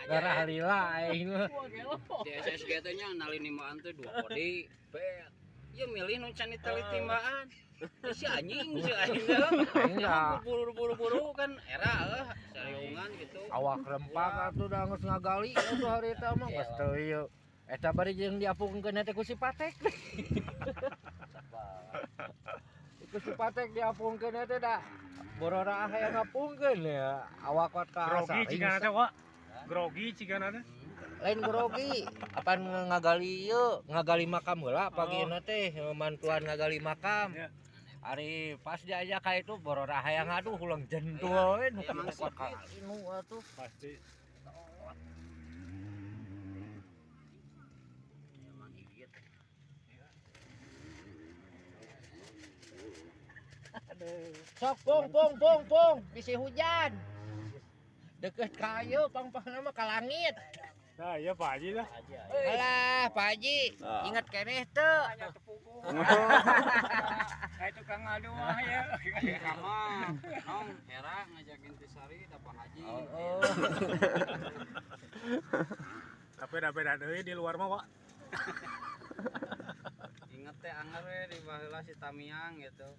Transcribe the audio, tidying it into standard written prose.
Darah lila aing mah. Di SSG teh nya nali nimbaan teh 2 kodi. Bet. Ieu milih nu can ditali timbaan. Si anjing si aing teh. Aing ya Buru-buru kan era eueuh sariungan gitu. Awak rempak atuh da geus ngagali atuh harita mah geus teu ieu. Eta bari jeung diapungkeun teh ku si Patek. Ku si Patek diapungkeun teh da borora hayang ngapungkeun ya. Awak kuat ka Grogi cigana teh, Wak. Grogi cigana teh. Lain grogi, apan ngagali ieu, ngagali makam heula pagina teh, mantuan ngagali makam. Ya. Ari pas diajak ka itu borora hayang aduh ulang jentul we nu Emang kuat ka sipit. nu atuh. Pasti. Emang igit. Sok pung pung pung pung bisi hujan. Deket ka ieu pangpangna mah ka langit. Nah, iya Pak Haji dah. Alah, Pak Haji, ingat keneh teu. Kayak tukang ngadu mah ya. Sama, nong era ngajakin Tisari da Pak Haji. Oh. Tapi da beda deui di luar mah, Pak. Ingat teh anger we di baheula si Tamiang gitu.